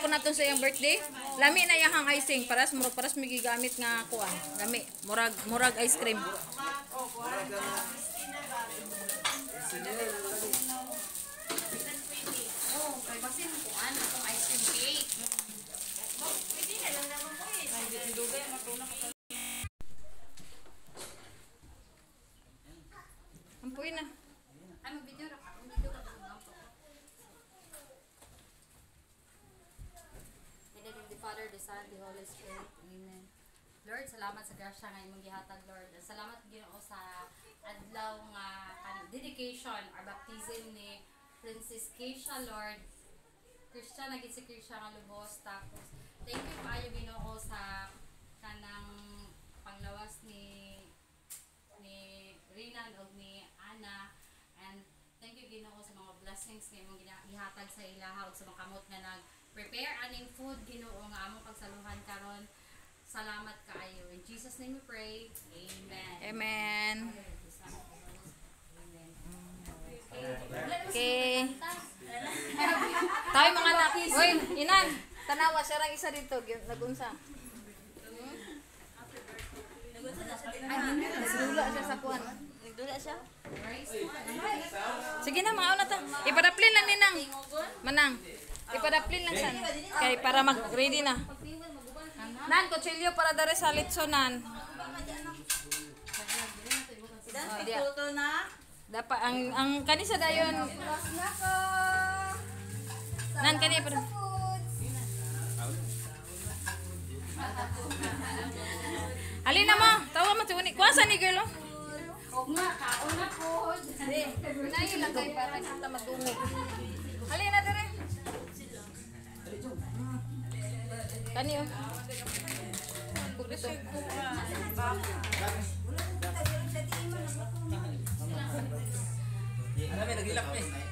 ko naton sa iyang birthday. Lami na iyang icing, paras murag paras mi gigamit nga kuan. Lami, murag murag ice cream. Oh, kay basin kuan atong ice cream cake. Pwede na lang naman ko eh. Ampuin na. Ay, mag-video ra ka. Mag-video ka. In the name of the Father, the Son, the Holy Spirit. Amen. Lord, salamat sa grasya nga imong gihatag, Lord. Salamat Ginoo sa adlaw nga dedication or baptism ni Princess Keisha, Lord. Christian na gid si Keisha nga lubos. Tapos thank you kaayo, Ginoo, sa kanang panglawas ni Rinan og ni Ana, and thank you, Ginoo, sa mga blessings nga imong gihatag sa ilaha ug sa mga kamot nga nag-prepare aning food, Ginoo, nga among pagsaluhan karon. Salamat kaayo. In Jesus' name we pray. Amen. Amen. Amen. Okay. Tayo mga anak. Uy, inan. Tanawa siya rang isa dito. Nagunsa. Nagdula siya sa kuan. Nagdula siya? Sige na, mga una ta. Ipadaplin lang ni Nang. Manang. Ipadaplin lang san. Kay para mag-ready na. Nan, kutsilyo para dere sa litsonan. Idan, Oh, diya. photo na. Dapat ang kanisa dayon. Nako. Nan kani para. Halina mo, tawa mo tuni. Kuha sa ni girl oh. Og nga kaon na po. Nayo lang kay para kita madungog. Halina dere. Kani oh. Dito. Ano, may nagilak eh.